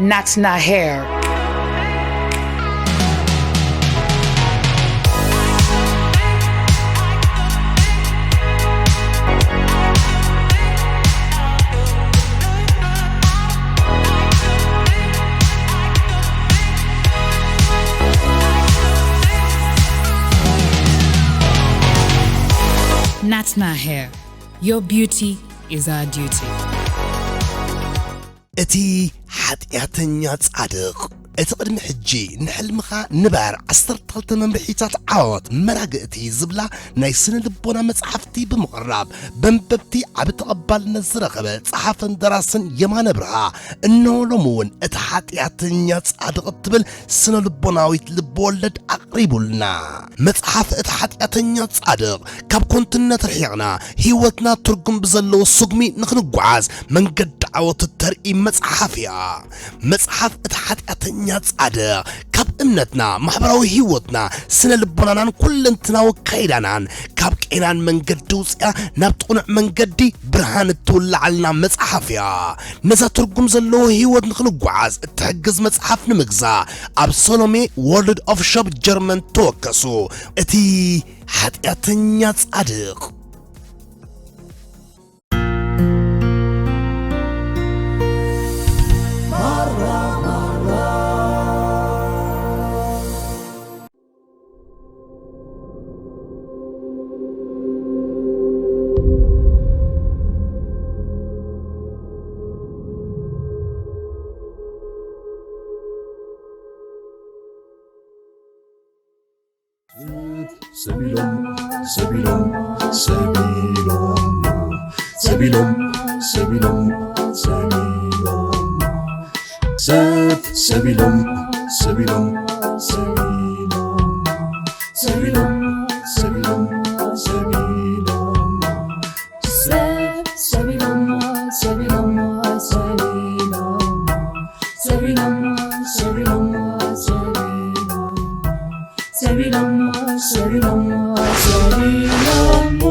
Natna Hair. Natna Hair. Your beauty is our duty. እቲ ሓጢኣተኛ ጻድቕ፣ እቲ ቅድሚ ሕጂ ንሕልምኻ ንበር ዓሰርተ ክልተ መምርሒታት ዓወት መራግእቲ ዝብላ ናይ ስነ ልቦና መጽሓፍቲ ብምቕራብ በንበብቲ ዓቢ ተቐባልነት ዝረኸበ ጸሓፍን ደራስን የማነ ብርሃ፣ እነሆ ሎሚ እውን እቲ ሓጢኣተኛ ጻድቕ እትብል ስነ ልቦናዊት ልብወለድ ኣቕሪቡልና። መጽሓፍ እቲ ሓጢኣተኛ ጻድቕ ካብ ኮንትነት ርሒቕና ህይወትና ትርጉም ብዘለዎ ስጉሚ ንኽንጓዓዝ መንገዲ ዓወት እተርኢ መጽሓፍ እያ። መጽሓፍ እቲ ሓጢኣተኛ ጻድቕ ካብ እምነትና፣ ማሕበራዊ ህይወትና፣ ስነ ልቦናናን ኩለንትናዊ ካይዳናን ካብ ቄናን መንገዲ ውፅያ ናብ ጥኑዕ መንገዲ ብርሃን እትውልዓልና መጽሓፍ እያ። ነዛ ትርጉም ዘለዎ ህይወት ንኽንጓዓዝ እትሕግዝ መጽሓፍ ንምግዛእ ኣብ ሰሎሜ ወርልድ ኦፍ ሾፕ ጀርመን ተወከሱ። እቲ ሓጢኣተኛ ጻድቕ። ሰቢሎም ሰቢሎም ሰቢሎም ሰቢሎም ሰቢሎም ሰቢሎም ሰብ ሰቢሎም ሰቢሎም ሰቢሎም ሰቢሎም ሰቢሎም ሰቢሎም ሰብ ሰቢሎም ሰቢሎም ሰቢሎም ሰቢሎም ሰቢሎም ሰቢሎም ሰቢሎሞ ሰቢሎሞ ሰቢሎሞ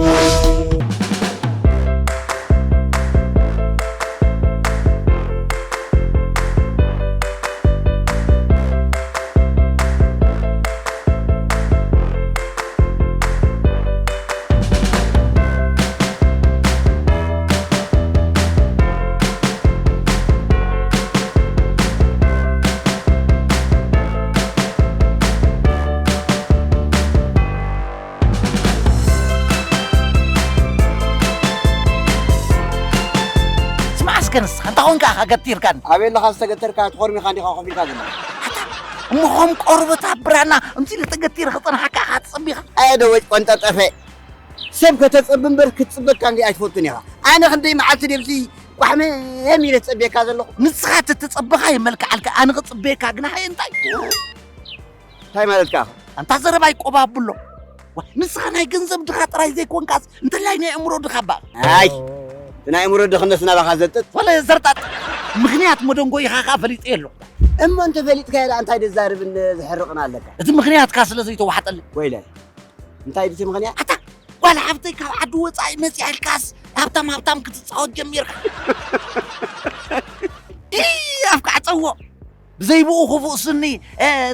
ስማዕ እስከ ንስኻ እንታይ ኮንካ ኢኻ ገቲርካኒ? ኣበይ ኣለኻ ዝተገተርካ? ትኾርሚኻ እንዲኻ ኮፍ ኢልካ ዘለኻ። ኣታ እሞ ኸም ቆርበት ኣብ ብራና እምዚ ኢለ ተገቲረ ክጸንሓካ ኢኻ ትጸቢኻ? ኣየ ደወጭ ቆንጠጠፈ። ሰብ ከተጸቢ እምበር ክትጽበካ እንዲ ኣይትፈልጡን ኢኻ። ኣነ ክንደይ መዓልቲ ድየ ብዚ ቋሕመም ኢለ ዝጸብየካ ዘለኹ። ንስኻ ተተጸበኻ የመልክዓልካ፣ ኣነ ክጽበየካ ግና ሃየ እንታይ? እንታይ ማለትካ ኢኻ? ኣንታ ዘረባ ይቆባብሎ። ዋ፣ ንስኻ ናይ ገንዘብ ድኻ ጥራይ ዘይኮንካስ እንተላይ ናይ ኣእምሮ ድኻ እባ። ኣይ፣ እቲ ናይ ኣእምሮ ድኽነት ናባኻ ዘጥጥ። ወለ ዘርጣጥ። ምኽንያት መደንጎይኻ ኸኣ ፈሊጠ ኣለኹ። እሞ እንተፈሊጥካዮ ደኣ እንታይ ደዛርብን ዘሕርቕን ኣለካ? እቲ ምኽንያትካ ስለ ዘይተዋሕጠለይ። ወይለይ፣ እንታይ ድቲ ምኽንያት? ኣታ ጓል ሓብተይ ካብ ዓዲ ወጻኢ መጺኣ ኢልካስ ሃብታም ሃብታም ክትጻወት ጀሚርካ። ዲ ኣፍካ ዕጸዎ። ብዘይብኡ ክፉእ ስኒ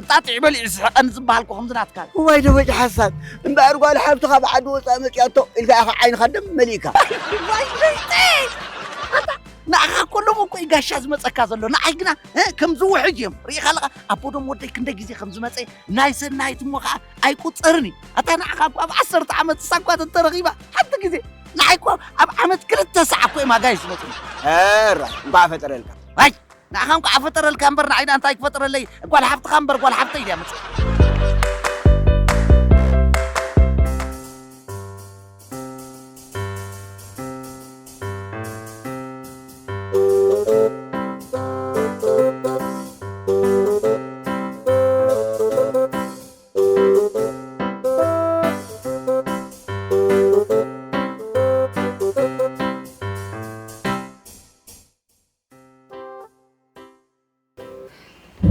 ጣጢዕ በሊዑ ዝስሕቐኒ ዝበሃል እኮ ከምዚ ናትካ እዩ። እዋይ ደወጭ ሓሳድ እምበኣር ጓል ሓብትኻ ብዓዲ ወፃእ መፂኣቶ ኢልካ ኢኻ ዓይንኻ ደም መሊእካ። ዋይ ለይተይ! ኣታ ንዓኻ እኮ ሎም እኮ እዩ ጋሻ ዝመፀካ ዘሎ ንዓይ ግና እ፣ ከምዚ ውሕጅ እዮም ርኢኻ ኣለኻ ኣቦ ደም ወደይ ክንደይ ግዜ ከም ዝመፀ ናይ ሰናይት እሞ ከዓ ኣይቁፀርን እዩ ኣታ ንዓኻ እኮ ኣብ ዓሰርተ ዓመት እሳ እኳ ተተረኺባ ሓንቲ ግዜ ንዓይ እኮ ኣብ ዓመት ክልተ ሰዓ እኮ እዮም ኣጋይሽ ዝመፁ ኧረ እንኳዕ ፈጠረልካ ኣይ ንዓኻ እንኳዕ ፈጠረልካ እምበር ንዓይ ደኣ እንታይ ክፈጥረለይ ጓል ሓፍትኻ እምበር ጓል ሓፍተይ ድያ መፅእ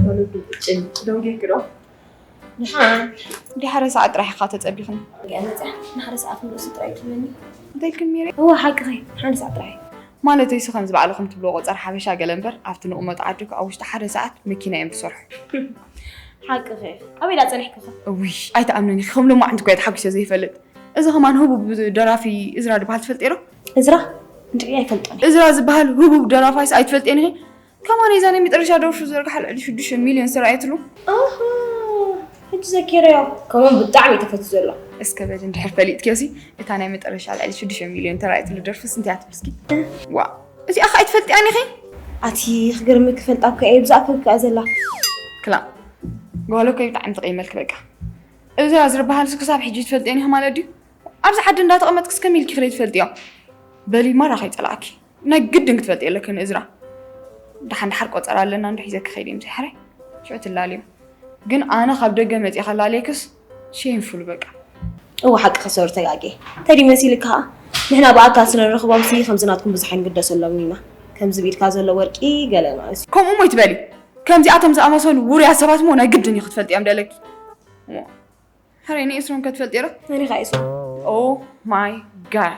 ወለዱ ቅጭን ደንጊርኪ ዶ? ድሓን ድሓረ ሰዓት ጥራሕ ኢኻ ተጸቢኽኒ። ገለ መጽያ ንሓደ ሰዓት ንርእሱ ጥራይ ትብለኒ። እንታይ ኢልክን ሜሪ? እወ ሓቅኺ፣ ሓንሳእ ጥራይ። ማለተይ ሲ ከምዚ ባዕልኹም ትብልዎ ቆጸራ ሓበሻ ገለ እምበር ኣብቲ ንቕመጦ ዓዲ እኮ ኣብ ውሽጢ ሓደ ሰዓት መኪና እዮም ዝሰርሑ። ሓቅኺ። ኣበይ ዳ ጸኒሕኪ ኸ? እውይ ኣይትኣምኑን ኢኺ ከም ሎማዕንቲ እኮ እየ ተሓጒሰ ዘይፈልጥ። እዚ ኸማን ህቡብ ደራፊ እዝራ ዝበሃል ትፈልጥዮ ዶ? እዝራ? እንድዒ ኣይፈልጦን እየ። እዝራ ዝበሃል ህቡብ ደራፋይስ ኣይትፈልጥዮን ኢኺ? ከማን እዛ ናይ መጨረሻ ደርፉ ዝዘርግሓ ልዕሊ ሽዱሽተ ሚልዮን ዝተራእየትሉ። ኣሃ ሕጂ ዘኪረዮ። ከምኡ ብጣዕሚ እዩ ተፈትዩ ዘሎ። እስከ በል እንድሕር ፈሊጥክዮሲ እታ ናይ መጨረሻ ልዕሊ ሽዱሽተ ሚልዮን ተራእየትሉ ደርፍስ እንታይ እያ ትብል እስኪ? ዋእ እዚኣ ኸ ኣይትፈልጥያን ኢኺ? ኣቲ ክገርመኪ ክፈልጣ እኮ እየ ብዛዕባ እኮ እያ ዘላ። ክላ ጓል እኮ ብጣዕሚ ትቕይመልኪ በቃ። እዝራ ዝበሃል ሲ ክሳብ ሕጂ ትፈልጥዮን ኢኺ ማለት ድዩ? ኣብዚ ዓዲ እንዳተቐመጥክስ ከመይ ኢልኪ ክደይ ትፈልጥዮ? በሊ ማራ ከይጸላእኪ ናይ ግድን ክትፈልጥዮ ኣለኪ ንእዝራ። ደሓን ደሓር ቆጸራ ኣለና እንዶ ሒዘኪ ከይደ ምሳይ ሓራይ። ሽዑ ትላልዮም። ግን ኣነ ካብ ደገ መጺኣ ከላልየክስ ሼምፉል በቃ። እወ ሓቅኺ ሶሪ ተጋግየ። እንታይ ድዩ መሲልኪ ከኣ ንሕና ብኣካል ስለ ንረኽቦም ሲ ከምዚ ናትኩም ብዙሕ ኣይንግደሰሎምን ኢና። ከምዚ ብኢድካ ዘሎ ወርቂ ገለ ማለት እዩ። ከምኡ እሞ ኣይትበሊ። ከምዚኣቶም ዝኣመሰሉ ውሩያት ሰባት እሞ ናይ ግድን እዩ ክትፈልጥዮም ደለኪ። እሞ ሕራይ ንኤስሮም ከ ትፈልጥዮ ዶ? መን ኢኻ ኤስሮም? Oh my god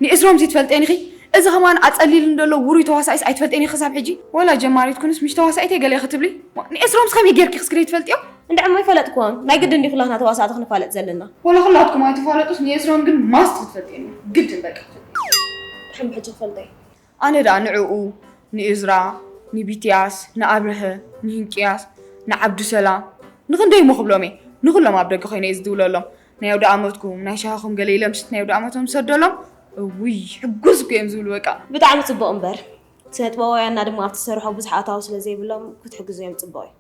ንኤስሮም ሲ ትፈልጥዮን ኢኺ? እዚ ኸማን ኣጸሊሉኒ ዘሎ ውሩይ ተዋሳኢስ ኣይትፈልጥዮን ኢኺ ክሳብ ሕጂ? ወላ ጀማሪት ኩንስ ምሽ ተዋሳኢተይ ገለ ኢኺ ትብሊ? ንኤስሮምስ ከመይ ጌርኪ ክስክሪ ትፈልጥዮ? እንድዒ እሞ ኣይፈለጥክዎን። ናይ ግድን ድዩ ኩላትና ተዋሳእቲ ክንፋለጥ ዘለና? ወላ ኩላትኩም ኣይትፋለጡስ ንኤስሮም ግን ማስት ክትፈልጥዮን ኢኺ። ግድን በቃ ክትፈልጥዮ። ሕም ሕጂ ክፈልጦ እየ። ኣነ ደኣ ንዕኡ፣ ንእዝራ፣ ንቢትያስ፣ ንኣብርሀ፣ ንህንቅያስ፣ ንዓብዱሰላም ንኽንደይ እሞ ክብሎም እየ። ንኹሎም ኣብ ደገ ኮይነ እየ ዝድውለሎም። ናይ ኣውደኣመትኩም፣ ናይ ሻሂኹም ገለ ኢለ ምሽት ናይ ኣውደኣመቶም ዝሰደሎም እውይ ሕጉስ እኮ እዮም ዝብሉ በቃ። ብጣዕሚ ጽቡቕ እምበር ስነ ጥበባውያንና ድማ ኣብቲ ዝሰርሖ ብዙሕ ኣታዊ ስለ ዘይብሎም ክትሕግዞ እዮም ጽቡቕ እዩ።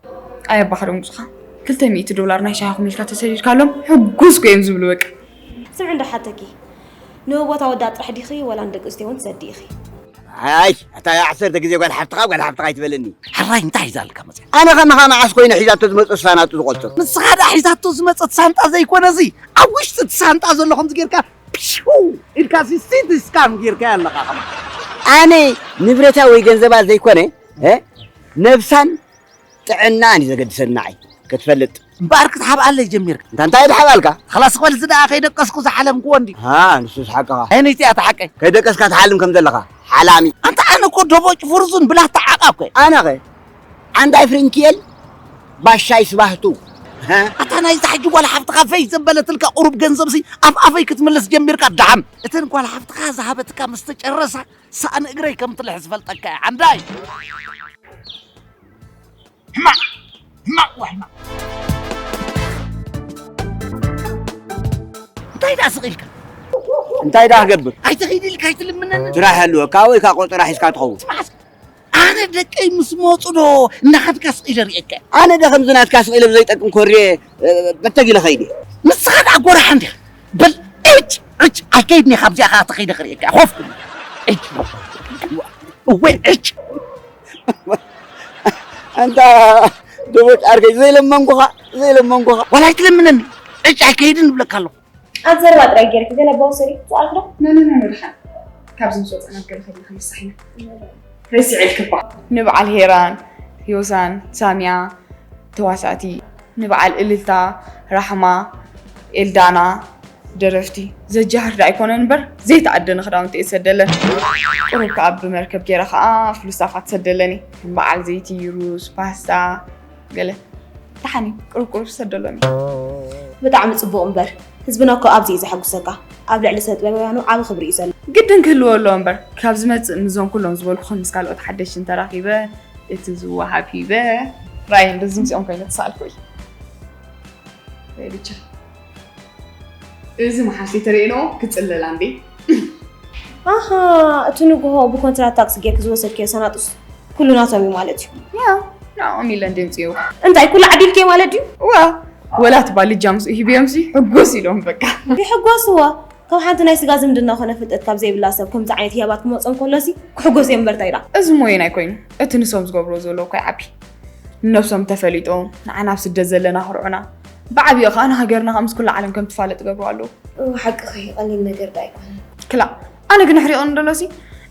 ኣይ ኣባ ከደንጉጹኻ ክልተ ሚእቲ ዶላር ናይ ሻሂኹም ኢልካ ተሰዲድካሎም ሕጉስ እኮ እዮም ዝብሉ በቃ። ስምዒ እንዶ ሓተኪ ንቦታ ወዳ ጥራሕ ዲኺ ወላ ንደቂ ኣንስትዮ እውን ትሰዲ ኢኺ? ኣይ ኣታ ዓሰርተ ግዜ ጓል ሓፍትኻ ጓል ሓፍትኻ ኣይትበለኒ። ሕራይ እንታይ ሒዛ ኣልካ መፅያ? ኣነ ከማኻ መዓስ ኮይነ ሒዛቶ ዝመፅእ ሳናጡ ዝቆፅር። ንስኻ ደኣ ሒዛቶ ዝመፀት ሳንጣ ዘይኮነ እዚ ኣብ ውሽጢ እቲ ሳንጣ ዘሎ ከምዚ ጌርካ ፒው ኢልካ ሲ ሲቲ ስካን ጌርካያ ኣለኻ ከማን። ኣነ ንብረታ ወይ ገንዘባ ዘይኮነ እ ነብሳን ጥዕናን እዩ ዘገድሰኒ ንዓይ ክትፈልጥ። እምበኣር ክትሓብኣለይ ጀሚርካ። እንታ እንታይ ድሓብኣልካ? ኸላስ በል እዚ ደኣ ከይደቀስኩ ዝሓለምክዎ እንድዩ። ሃ ንሱስ ሓቅኻ። ኣየነይቲ እያ እታ ሓቀይ? ከይደቀስካ ትሓልም ከም ዘለኻ ሓላሚ። ኣንታ ኣነ እኮ ደቦጭ ፍርዙን ብላታ ዓቓ እኮ እየ። ኣነኸ ዓንዳይ ፍሪንኪየል ባሻይ ስባህቱ። ሃ? ኣታ ናይዛ ሕጂ ጓል ሓፍትኻ ፈይ ዘበለትልካ ቁሩብ ገንዘብሲ ኣብ ኣፈይ ክትምልስ ጀሚርካ ደሓም። እተን ጓል ሓፍትኻ ዝሃበትካ ምስ ተጨረሳ ሳእኒ እግረይ ከም ትልሕስ ፈልጠካ እየ ዓንዳይ። ሕማቕ ሕማቕ ዋ ሕማቕ እንታይ ደኣ ስቕ ኢልካ እንታይ ደኣ ክገብር ኣይትኺድ ኢልካ ኣይትልምነኒ ስራሕ ኣለወካ ወይ ከዓ ቆጠራ ሒዝካ ትኸውን ስማዕስ ኣነ ደቀይ ምስ መፁ ዶ እናኸድካ ስቕ ኢለ ርእየካ ኣነ ደ ከምዚ ናትካ ስቕ ኢለ ብዘይጠቅም ኮርየ በተጊለ ኸይድ እየ ንስኻ ደኣ ጎራሓ እንዲኻ በል እጭ እጭ ኣይከይድኒ ካብዚኣ ኸዓ ተኸይደ ክርእየካ እየ ኮፍ እጭ እወ እጭ ኣንታ ደቦጭ ዓርከይ ዘይለመንኩኻ ዘይለመንኩኻ ዋላ ኣይትለምነኒ ዕጭ ኣይከይድን እብለካ ኣለኹ ኣብ ዘረባ ጥራይ ጌርኪ ገለ ኣባወሰሪ ዝኣልኩ ዶ ነነነ ንድሓን ካብዚ ምስ ወፀና ገለ ከይድና ክንስራሕ ኢና ረሲዐልክባ ንበዓል ሄራን ዮሳን ሳሚያ ተዋሳእቲ ንበዓል እልልታ ራሕማ ኤልዳና ደረፍቲ ዘጃህር ዳ ኣይኮነን እምበር ዘይተኣደነ ክዳውንቲ እየ ዝሰደለን። ቁሩብ ከዓ ብመርከብ ገይረ ከዓ ፍሉስታፋ ትሰደለኒ ከም በዓል ዘይቲ፣ ሩዝ፣ ፓስታ ገለ ደሓን እዩ ቁሩብ ቁሩብ ትሰደሎኒ። ብጣዕሚ ፅቡቕ እምበር ህዝብና እኮ ኣብዚ እዩ ዘሐጉሰካ ኣብ ልዕሊ ስነ ጥበባውያኑ ዓቢ ክብሪ እዩ ዘሎ። ግድን ክህልዎ ኣለዎ እምበር ካብ ዝመፅእ ምስዞም ኩሎም ዝበልኩኽን ምስ ካልኦት ሓደሽትን ተራኺበ እቲ ዝወሃብ ሂበ ራእይ እንደዚ ምስኦም ኮይነ ተሳእልኩ እዩ። ብቻ እዚ መሓሲ ተርእኖ ክጽለላ እንዴ ኣሃ እቲ ንግሆ ብኮንትራት ታክሲ ጌርክ ዝወሰድክዮ ሰናጡስ ኩሉ ናቶም እዩ ማለት እዩ ያ ንዕኦም ኢለ እንደምጽኡ እንታይ ኩሉ ዓዲልክዮ ማለት ድዩ ዋ ወላ እቲ ባልጃ ምስኡ ሂብዮምሲ ሕጉስ ኢሎም በቃ ይሕጎስዋ ካብ ሓንቲ ናይ ስጋ ዝምድና ኮነ ፍልጠት ካብ ዘይብላ ሰብ ከምዚ ዓይነት ህያባት ክመጾም ከሎሲ ክሕጎስ እዮም በርታ ኢላ እዚ ሞየን ኣይኮይኑ እቲ ንሶም ዝገብርዎ ዘለዉ እኳ ይዓቢ ንነብሶም ተፈሊጦም ንዓና ኣብ ስደት ዘለና ክርዑና ብዓቢኡ ከኣ ንሃገርና ከኣ ምስ ኩላ ዓለም ከም ትፋለጥ ይገብርዋ ኣለዉ። እወ ሓቅኺ ቀሊል ነገር ደኣ ኣይኮነን። ክላእ ኣነ ግን ኣሕሪቑኒ ደሎሲ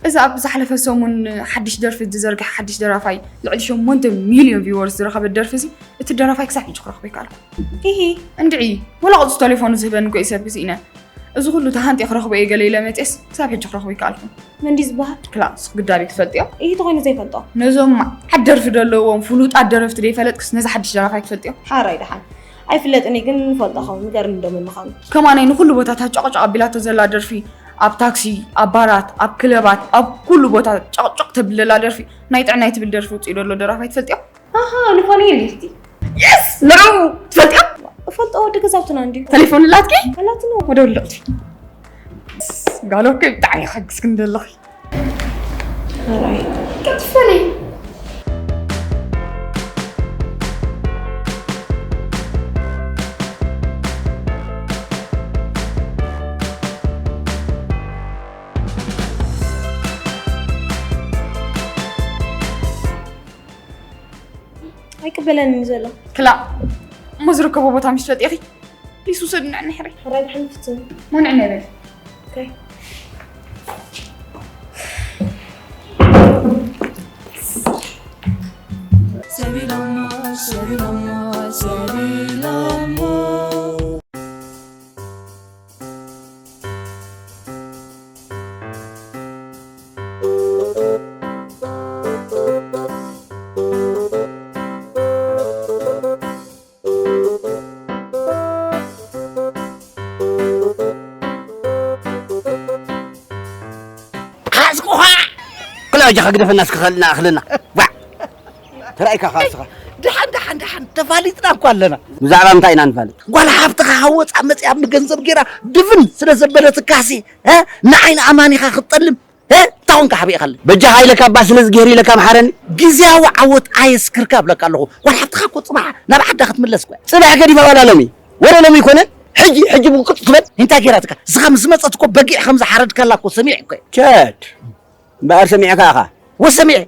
እዛ ኣብ ዝሓለፈ ሰሙን ሓድሽ ደርፊ ዝዘርግሐ ሓድሽ ደራፋይ ልዕሊ ሸሞንተ ሚልዮን ቪወርስ ዝረኸበት ደርፊ ሲ እቲ ደራፋይ ክሳብ ሕጂ ክረኽቦ ኣይከኣልኩን። ሂሂ። እንድዒ ወላ ቁጽሪ ተሌፎኑ ዝህበኒ እኮ እዩ ሰብ ስኢነ። እዚ ኩሉ ተሃንጤ ክረኽቦ እየ ገለ ኢለ መፅየስ ክሳብ ሕጂ ክረኽቦ ይከኣልኩን። መን ድዩ ዝበሃል? ክላስ ግዳቢ ትፈልጥዮ? እሂ ተኾይኑ ዘይፈልጦ። ነዞም መዓት ደርፊ ዘለዎም ፍሉጣት ደረፍቲ ደይፈለጥክስ ነዚ ሓድሽ ደራፋይ ትፈልጥዮ? ሓራይ ደሓን ኣይፍለጥን እዩ ግን ንፈልጦ ኸው ንገርኒ ዶ መን ምዃኑ። ከማነይ ንኹሉ ቦታታት ጨቕጨቕ ኣቢላቶ ዘላ ደርፊ ኣብ ታክሲ፣ ኣብ ባራት፣ ኣብ ክለባት፣ ኣብ ኩሉ ቦታ ጨቕጨቕ ተብል ዘላ ደርፊ ናይ ጥዕናይ ትብል ደርፊ ውፅኡ ዘሎ ደራፋይ ትፈልጥዮ? ኣሃ ንፋኑኤል ድዩ እቲ? የስ ንዑ ትፈልጥዮ? እፈልጦ ወዲ ገዛውትና እንድዩ። ተሌፎን ኣላትኪ? ኣላትና። ወደ ውልቕቲ። ጋሎከይ ብጣዕሚ የሐግስክን ዘለኺ። ኣራይ ቀጥፈለይ። ኣይቅበለንን ዘሎ። ክላእ እሞ ዝርከቦ ቦታ ምስ ትፈልጢ ኢኺ ፕሊስ ውሰድኒ ንሕንሕረይ። ሕራይ ድሓን ፍትን። እሞ ንዕነ በል። ኦኬ። ሓዝኩኻ። ክላ በጃኻ ግደፈና እስኪ ከልና እኽልና። ዋ። ተራእይካ ኸዓ እስኻ። ደሓን ደሓን ደሓን ተፋሊጥና እኳ ኣለና። ብዛዕባ እንታይ ኢና ንፋለጥ? ጓል ሓፍትኻ ካብ ወፃእ መፂኣ ብገንዘብ ገይራ ድፍን ስለ ዘበለትካሲ፣ እ? ንዓይ ንኣማኒኻ ክትጠልም፣ እ? እንታይ ኾንካ ሓቢእኻለይ? በጃኻ ኢለካ እባ ስለ እዝግሄር ኢለካ ምሓረኒ። ግዝያዊ ዓወት ኣየስክርካ እብለካ ኣለኹ። ጓል ሓፍትኻ እኮ ፅባሕ ናብ ዓዳ ክትምለስ እኮ እያ። ፅባሕ ገዲፋ ዋላ ሎሚ? ወረ ሎሚ ኣይኮነን። ሕጂ፣ ሕጂ ብቁጥ ትበል። እንታይ ገይራትካ? ንስኻ ምስ መጸት እኮ በጊዕ ከም ዝሓረድካላ እኮ ሰሚዐ እኮ እየ። ቸድ። እምበኣር ሰሚዕካ ኢኻ? ወሰሚዐ።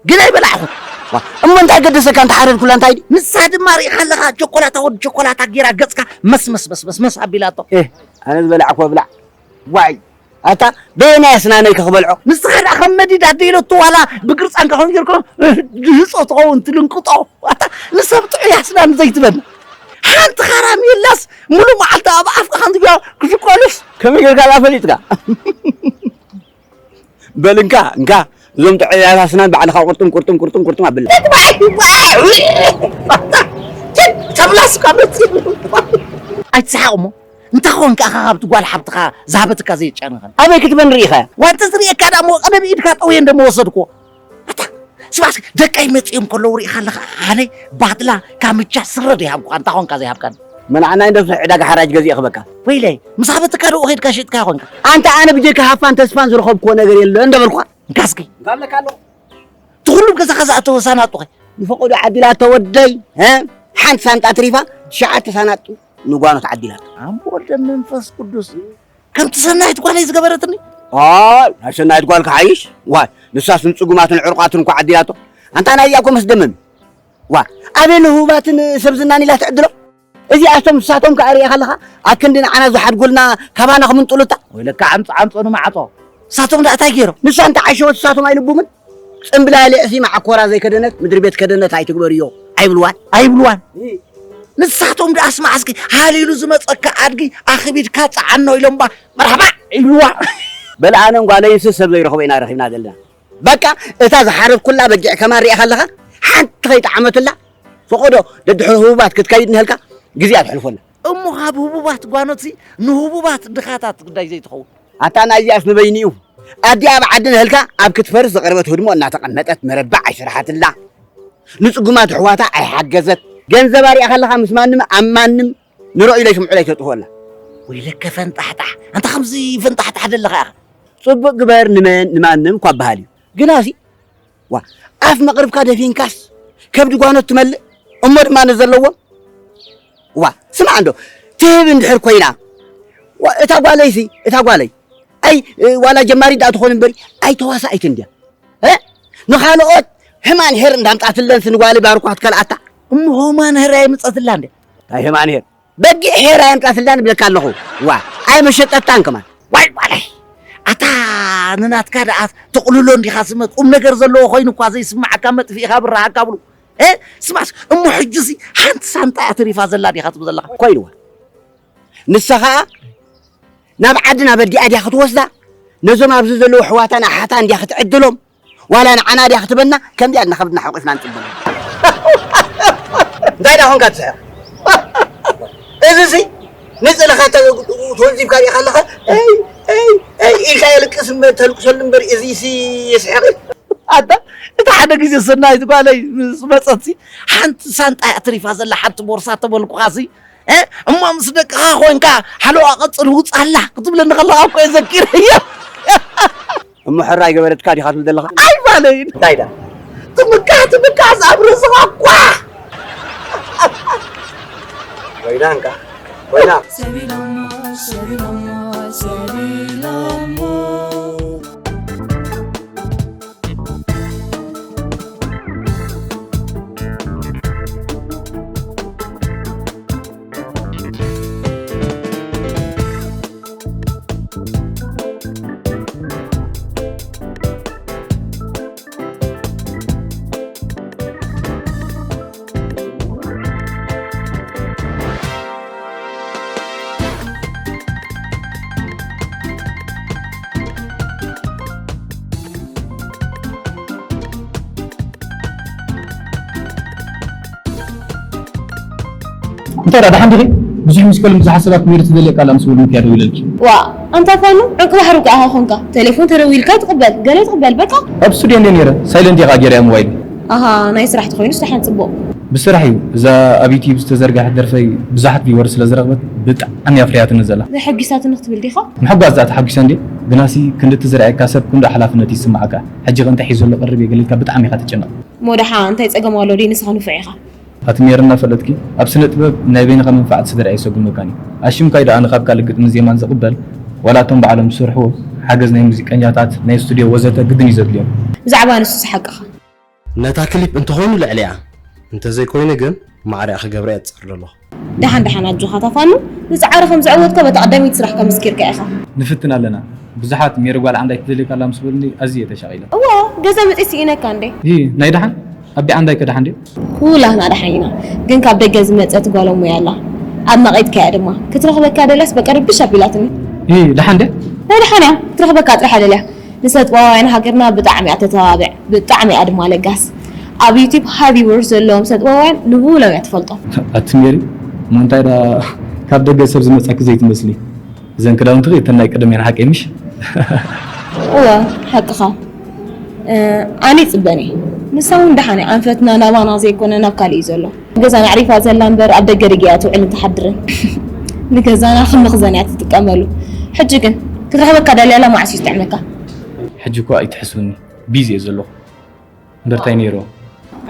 ግን ኣይበላዕኹን። ዋ፣ እሞ እንታይ ገደሰካ? እንተሓረድኩላ እንታይ ድዩ? ንሳ ድማ ርኢኻ ኣለኻ፣ ቸኮላታ ወዲ ቸኮላታ ገይራ ገጽካ መስ፣ መስ፣ መስ፣ መስ፣ መስ ኣቢላቶ። ኤህ፣ ኣነ ዝበላዕኩ ብላዕ። ዋይ፣ ኣታ በየናይ ኣስናነይ ከኽበልዖ? ንስኻ ደኣ ከም መዲድ ኣደ ኢለቶ ዋላ ብግርጻንካ ከም ጌርኮ ድህጾ ትኸውን ትልንቅጦ። ኣታ ንሰብ ጥዑይ ኣስናን ዘይትበል። ሓንቲ ኻራም የላስ ሙሉእ መዓልቲ ኣብ ኣፍካ ከምዚ ቢያ ክሽቆልስ። ከመይ ጌርካ ደኣ ፈሊጥካ? በል እንካ፣ እንካ፣ እዞም ጥዑያት ኣስናን ባዕልኻ ቁርጥም፣ ቁርጥም፣ ቁርጥም፣ ቁርጥም ኣብለካ። ተብላስ ካብ መጽእ። ኣይትስሓቕ እሞ። እንታይ ኾንካ ኢኻ ካብቲ ጓል ሓብትኻ ዝሃበትካ ዘየጫነኸን? ኣበይ ክትበን ርኢኻያ? ዋንተ ዝርእየካ ደኣ እሞ ቀደም ኢድካ ጠውየ እንደሞ ወሰድክዎ። ኣታ ስማዕስ ደቀይ መጺኦም ከለዉ ርኢኻ ኣለኻ። ኣነ ባትላ ካምቻ ስረ ዶ ይሃብኩኻ? እንታይ ኾንካ ዘይሃብካኒ? መናዕናይ እንዶ ዕዳጋ ሓራጅ ገዚኤ ክበካ። ወይለይ፣ ምስ ሃበትካ ደኡ ኸይድካ ሸጥካ ኾንካ። ኣንታ ኣነ ብጀካ ሃፋን ተስፋን ዝረኸብክዎ ነገር የለን እንዶ በልኳ። እንካ እስኪ። እንካ ኣለካ ኣለኹ። እቲ ኹሉ ገዛኻ ዝኣተወ ሳናጡ ኸ? ንፈቐዶ ዓዲላቶ ወደይ፣ እ? ሓንቲ ሳንጣ ኣትሪፋ ትሽዓተ ሳናጡ ንጓኖት ዓዲላቶ። ኣንቦ ወልደ መንፈስ ቅዱስ ከምቲ ሰናይት ጓለይ ዝገበረትኒ። ኣይ፣ ናይ ሰናይት ጓል ክሓይሽ? ዋይ፣ ንሳስ ንጽጉማትን ዕሩቓትን እኳ ዓዲላቶ። ኣንታ ናይዚኣ እኮ መስደመም። ዋ፣ ኣበይ ንህቡባትን ሰብ ዝናን ኢላ ትዕድሎ? እዚኣቶም ንሳቶም ከኣ ርኢኻ ኣለኻ? ኣክንዲ ንዓና ዝሓድጉልና ካባና ክምንጥሉታ? ወይለካ ዓምጽ ዓምጾ ንማዕጾ። ንሳቶም ደኣ እንታይ ገይሮም? ንሳ እንተ ዓሸወት ንሳቶም ኣይልቡምን? ጽምብላሊዕሲ መዓኮራ ዘይከደነት ምድሪ ቤት ከደነት ኣይትግበርዮ ኣይብልዋን? ኣይብልዋን። ንሳቶም ደኣ ስማዕ እስኪ፣ ሃሊሉ ዝመጸካ ኣድጊ ኣኽቢድካ ጸዓኖ ኢሎምባ መርሓባ ይብልዋ። በል ኣነን ጓለይንስ ሰብ ዘይረኽቦ ኢና ረኺብና ዘለና። በቃ እታ ዝሓረድኩላ በጊዕ ከማን ርኢኻ ኣለኻ? ሓንቲ ከይጠዓመትላ ፈቐዶ ደድሕሪ ህቡባት ክትከይድ እንሀልካ ግዜኣ ተሕልፎላ። እሞ ካብ ህቡባት ጓኖትሲ ንህቡባት ድኻታት ግዳይ ዘይትኸውን? ኣታ ናይዚኣስ ንበይኑ እዩ። ኣዲኣ ኣብ ዓዲ ንሀልካ ኣብ ክትፈርስ ዝቐረበት ህድሞ እናተቐመጠት መረባዕ ኣይሰራሓትላ። ንጽጉማት ኣሕዋታ ኣይሓገዘት። ገንዘባ ርኢኻ ኣለኻ ምስ ማንም ኣብ ማንም ንረእዩለይ ስምዑለይ ተጥፍኦ ኣላ። ወይለከ ፈንጣሕጣሕ፣ ኣንታ ከምዚ ፈንጣሕጣሕ ደለኻ ኢኻ። ጽቡቕ ግበር ንመን ንማንም እኳ በሃል እዩ። ግናሲ ዋ ኣፍ መቕርብካ ደፊንካስ ከብዲ ጓኖት ትመልእ እሞ ድማ ነዘለዎም ዋ ስማዕ እንዶ ትህብ እንድሕር ኮይና ዋ እታ ጓለይሲ እታ ጓለይ ኣይ ዋላ ጀማሪ እንዳኣ ትኾን እምበሪ ኣይ ተዋሳኢት እንድያ እ ንኻልኦት ህማን ሄር እንዳምጻትለንስ ንጓለይ ባርኳ ትከልኣታ እሞ ሆማን ሄር ኣይምጸትላ እንድያ ኣይ ህማን ሄር በጊዕ ሄር ኣየምጻትላን እብለካ ኣለኹ። ዋ ኣይመሸጠታን ከማን። ዋይ ዋይ ኣታ ንናትካ ደኣ ተቕልሎ እንዲኻ ስመ ቁም ነገር ዘለዎ ኮይኑ እኳ ዘይስምዓካ መጥፊእኻ ብረሃካ ብሉ እ ስማስ እሞ ሕጂ እዚ ሓንቲ ሳንጣ እያ ተሪፋ ዘላ ዲኻ ትብል ዘለኻ ኮይንዋ ንሳ ኸኣ ናብ ዓድና በዲኣ ድያ ክትወስዳ? ነዞም ኣብዚ ዘለዉ ኣሕዋታን ኣሓታን ድያ ክትዕድሎም? ዋላ ንዓና ድያ ክትበና? ከምዚኣ ኢልና ከብድና ሓቑፍና ንጽበ። እንታይ ደኣ ኾንካ ትስሕቕ? እዚሲ ንጽልኻ ተ-፣ ተወንዚፍካ ዲኻ ኣለኻ? ኤይ፣ ኤይ፣ ኤይ ኢልካ የልቅስ እምበር፣ ተልቅሰሉ እምበር፣ እዚሲ የስሕቕ። ኣታ፣ እቲ ሓደ ግዜ ሰናይት ጓለይ ምስ መጸትሲ፣ ሓንቲ ሳንጣ እያ ትሪፋ ዘላ፣ ሓንቲ ቦርሳ ተበልኩኻሲ፣ እ፣ እሞ ምስ ደቅኻ ኾንካ፣ ሓለዋ ቀጽል ውጻላ ክትብለኒ ከለኻ እኮ እየ ዘኪረዮ። እሞ ሕራይ ገበረትካ ዲኻ ትብል ዘለኻ? ኣይ ጓለይ። እንታይ ደኣ? ትምካሕ፣ ትምካሕ፣ ኣብ ርእስኻ ኳሕ! ኮይና እንካ፣ ኮይና። ሰቢሎሞ፣ ሰቢሎሞ፣ ሰቢሎሞ። እንታይ ደኣ፣ ደሓን ዲኺ? ብዙሕ ሚስኮልን ብዙሓት ሰባት ሜሪ ትደልየካ ኣላ ምስ በሉኒ እያ ደዊለልኪ። ዋ፣ ኣንታ ፋኑ፣ ዕንቂ ባሕሪ እኮ ኢኻ ኾንካ። ቴሌፎን ተደዊልካ ትቕበል፣ ገለ ትቕበል፣ በቃ። ኣብ ስቱድዮ እንድየ ነይረ፣ ሳይለንት እየ ጌረያ ሞባይል። ኣሃ፣ ናይ ስራሕ ተኾይኑስ ደሓን ጽቡቕ። ብስራሕ እዩ። እዛ ኣብ ዩትዩብ ዝተዘርግሐት ደርፈይ ብዙሓት ቪወር ስለ ዝረኽበት ብጣዕሚ ኣፍርያትኒ ዘላ። ዘሐጒሳትኒ ክትብል ዲኻ? ምሕጓስ ደኣ ተሓጒሰ እንድየ፣ ግናሲ ክንዲ እቲ ዝረኣየካ ሰብ ክንዱ ሓላፍነት ይስምዓካ። ሕጂ ከ እንታይ ሒዙ ኣሎ ቀርብ እየ ገለ ኢልካ ብጣዕሚ ኢኻ ትጭነቕ። እሞ ደሓ እንታይ ጸገም ኣሎ ድዩ ንስኻ ንፉዕ ኢኻ። ኣቲ ሜሪ እናፈለጥኪ ኣብ ስነ ጥበብ ናይ በይንኻ መንፍዓት ስለ ዝረኣየ ሰጉመካን እዩ። ኣሽምካይ ደኣ ኣነ ካብ ካልእ ግጥምን ዜማን ዝቕበል ዋላ እቶም ባዕሎም ዝሰርሕዎ ሓገዝ ናይ ሙዚቀኛታት፣ ናይ ስቱድዮ ወዘተ ግድን እዩ ዘድልዮም። ብዛዕባ ንሱስ ሓቅኻ። ነታ ክሊፕ እንተኾይኑ ልዕሊኣ፣ እንተዘይኮይኑ ግን ማዕሪኣ ክገብራ እየ ዝጽዕር ዘለኹ። ደሓን ደሓን ኣጆኻ ታፋኑ፣ ንጻዕሪ ከም ዝዕወትካ በታ ቀዳመይቲ ስራሕካ መስኪርካ ኢኻ። ንፍትን ኣለና። ብዙሓት ሜሪ ጓል ዓንዳይ ትደልየካ ኣላ ምስ በሉኒ ኣዝየ እየ ተሻቒለ። እዋ፣ ገዛ መጺእ ስኢነካ እንዴ? ይ፣ ናይ ደሓን? ኣቢ ዓንዳይ ከ ደሓን ድዩ? ኩላህና ደሓን ኢና። ግን ካብ ደገ ዝመጸት ጓል እሞ እያ ኣላ። ኣብ መቐይትካ እያ ድማ። ክትረኽበካ ደልያስ በቃ ርብሽ ኣቢላትኒ። ይ፣ ደሓን ድያ? ናይ ደሓን እያ። ክትረኽበካ ጥራሕ እያ ደልያ። ንሰጥባውያን ሃገርና ብጣዕሚ እያ ተተባብዕ። ብጣዕሚ እያ ድማ ለጋስ። ኣብ ዩቲዩብ ሃይ ቪወርስ ዘለዎም ሰጥባውያን ንብሎም እያ ትፈልጦም። ኣቲ ሜሪ፣ እሞ እንታይ ደኣ ካብ ደገ ሰብ ዝመጻኪ ዘይትመስሊ? እዘን ክዳውንትኺ እተን ናይ ቀደም እየን ሓቀይ ምሽ? እወ፣ ሓቅኻ። እ፣ ኣነ ይጽበን እየ። ንሳ እውን ደሓን እያ። ኣንፈትና ናባና ዘይኮነ ናብ ካልእ እዩ ዘሎ። ገዛና ኣዕሪፋ ዘላ እምበር ኣብ ደገ ደጊኣ ትውዕልን ትሓድርን። ንገዛና ከም መኽዘን እያ ትጥቀመሉ። ሕጂ ግን ክትረኽበካ ደልያ ኣላ፣ መዓስ እዩ ዝጥዕመካ? ሕጂ እኳ ኣይትሕስብኒ፣ ቢዚ እየ ዘለኹ። እምበር እንታይ ነይሩ?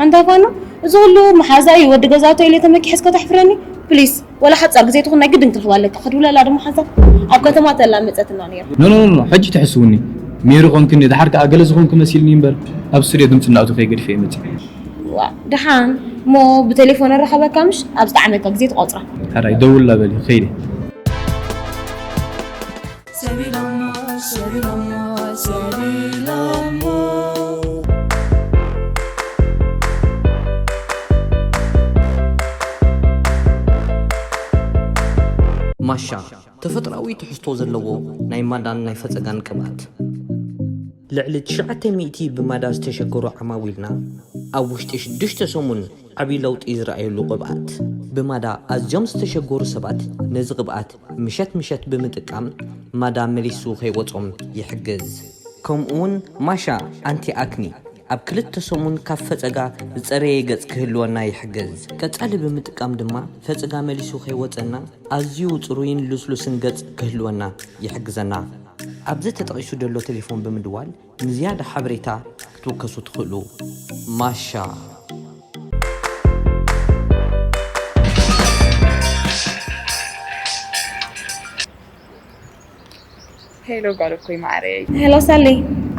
ኣንታ ፋኖ፣ እዚ ኩሉ መሓዛ እዩ፣ ወዲ ገዛቶ ኢለ ተመኪሐስ ከተሕፍረኒ? ፕሊስ፣ ወላ ሓጻር ግዜ ትኹን ናይ ግድን ክትረኽባ ኣለካ። ክድውለላ ድማ ሓንሳብ ኣብ ከተማ ተላ መጸትና ነይራ። ኖ፣ ኖ፣ ኖ፣ ኖ፣ ሕጂ ትሕስውኒ። ሜሪ ኮንክኒ፣ ድሓር ከኣ ገለ ዝኾንኩ መሲልኒ እምበር፣ ኣብ ስቱድዮ ድምጺ እናእቱ ከይገድፈ እየ መጺእ። ዋ፣ ደሓን፣ እሞ ብቴሌፎን እራኸበካ ምሽ? ኣብ ዝጠዓመካ ግዜ ትቆጽራ። ሕራይ፣ ደውላ በሊ፣ ከይደ። ሰቢሎሞ፣ ሰቢሎሞ፣ ሰቢሎሞ። ማሻ፣ ተፈጥሮኣዊ ትሕዝቶ ዘለዎ ናይ ማዳን ናይ ፈጸጋን ቅብኣት። ልዕሊ ትሽዓተ ሚእቲ ብማዳ ዝተሸገሩ ዓማዊልና ኣብ ውሽጢ ሽዱሽተ ሰሙን ዓቢ ለውጢ ዝረኣየሉ ቅብኣት። ብማዳ ኣዝዮም ዝተሸገሩ ሰባት ነዚ ቅብኣት ምሸት ምሸት ብምጥቃም ማዳ መሊሱ ከይወጾም ይሕግዝ። ከምኡውን ማሻ ኣንቲ ኣክኒ ኣብ ክልተ ሰሙን ካብ ፈጸጋ ዝጸረየ ገጽ ክህልወና ይሕግዝ። ቀጻሊ ብምጥቃም ድማ ፈጸጋ መሊሱ ከይወጸና ኣዝዩ ጽሩይን ልስሉስን ገጽ ክህልወና ይሕግዘና። ኣብዚ ተጠቒሱ ዘሎ ቴሌፎን ብምድዋል ንዝያዳ ሓበሬታ ክትውከሱ ትኽእሉ። ማሻ። ሄሎ ጓል እኮይ ማዕረይ። ሄሎ ሳሊ፣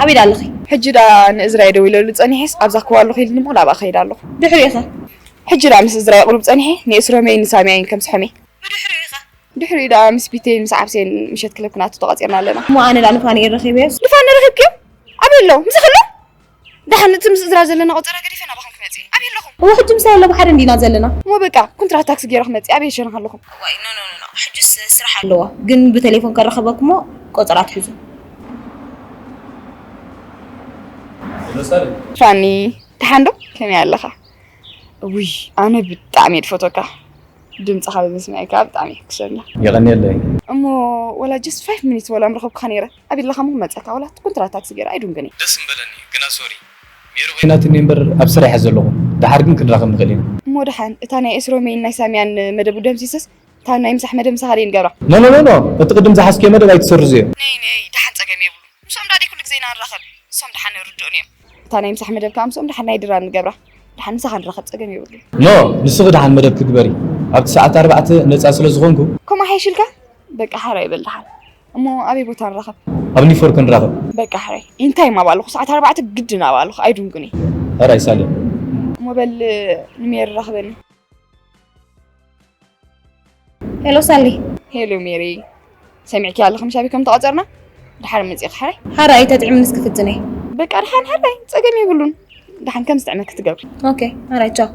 ኣበይ ደኣ ኣለኺ? ሕጂ ደኣ ንእዝራይ ደዊለሉ ጸኒሐስ ኣብዛ ክዋ ኣለኹ ኢልኒ እሞ ናብኣ ከይድ ኣለኹ። ድሕሪኡ ኸ? ሕጂ ደኣ ምስ እዝራይ ቁሩብ ጸኒሐ ንኤስሮመይን ንሳሚያይን ከምስሖም እየ። ብድሕሪኡ ኸ? ድሕሪኡ ደኣ ምስ ቢተይን ምስ ዓብሴን ምሸት ክለብ ክነኣቱ ተቓጺርና ኣለና። እሞ ኣነ ደኣ ንፋንኤል ረኺበዮስ? ንፋነ ረኺብክዮ? ኣበይ ኣሎ? ምስኺ ኣሎ? ደሓን እቲ ምስ እዝራ ዘለና ቆጸራ ገዲፈ ናባኹም ክመጽእ እየ። ኣበይ ኣለኹም? እወ፣ ሕጂ ምሳይ ኣሎ፣ ብሓደ እንዲና ዘለና። እሞ በቃ፣ ኩንትራት ታክሲ ገይረ ክመጽእ እየ። ኣበይ ይሸነኽ ኣለኹም? እዋይ፣ ኖ፣ ኖ፣ ኖ፣ ኖ። ሕጅስ ስራሕ ኣለዋ፣ ግን ብቴሌፎን ከራኸበክሞ ቆጸራ ትሕዙ። ፋኒ፣ ደሓን ዶ? ከመይ ኣለኻ? ውይ፣ ኣነ ብጣዕሚ እየ ዝፈትወካ። ድምፅኻ ብምስማዕካ ብጣዕሚ የሕጉሰና። የቐንየለይ። እሞ ወላ just five minutes ወላ ምረኸብኩኻ ነይረ። ኣበይ ኣለኻ እሞ ክመፀካ? ወላ ኩንትራት ታክሲ ገይረ ኣይዱንግን እየ። ደስ ምበለኒ፣ ግና ሶሪ። ሜሪ ኮይናትኒ እምበር ኣብ ስራሕ እየ ዘለኹ። ደሓር ግን ክንራኸብ ንኽእል ኢና። እሞ ደሓን፣ እታ ናይ ኤስሮሜን ናይ ሳሚያን መደቡ ደምሲሰስ፣ እታ ናይ ምሳሕ መደብ ምሳኻ ደይ ንገብራ? ኖ፣ ኖ፣ ኖ፣ ኖ። እቲ ቅድም ዝሓዝክዮ መደብ ኣይትሰርዝዮ። ነይ፣ ነይ፣ ደሓን ጸገም የብሉ። ምስኦም ዳኣ ደይ ኩሉ ግዜ ኢና ንራኸብ። ንሶም ደሓን ርድኡን እዮም። እታ ናይ ምሳሕ መደብ ከኣ ምስኦም ደሓን ናይ ድራር ንገብራ። ደሓን ምሳኻ ንራኸብ ጸገም የብሉ። ኖ፣ ንስኺ ደሓን መደብ ክትግበሪ። ኣብቲ ሰዓት ኣርባዕተ ነጻ ስለ ዝኾንኩ። ከምኡ ሓይሽልካ? በቃ ሓራይ በል ደሓን። እሞ ኣበይ ቦታ ንራኸብ? ኣብ ኒፎርክ ንራኸብ። በቃ ሕራይ። ኢንታይም ኣባልኹ፣ ሰዓት ኣርባዕተ ግድን ኣባልኹ፣ ኣይዱንግን እየ። ሕራይ ሳሌ። እሞ በል ንሜሪ ራኽበኒ። ሄሎ ሳሊ። ሄሎ ሜሪ። ሰሚዕኪ ኣለኺ ምሽ ኣበይ ከም ተቐጸርና? ደሓር መጺኺ ሕራይ። ሓራይ ተጥዕምንስ ክፍትን እየ። በቃ ደሓን ሕራይ፣ ጸገም የብሉን። ደሓን ከም ዝጥዕመኪ ትገብሪ። ኦኬ፣ ሓራይ ቻው።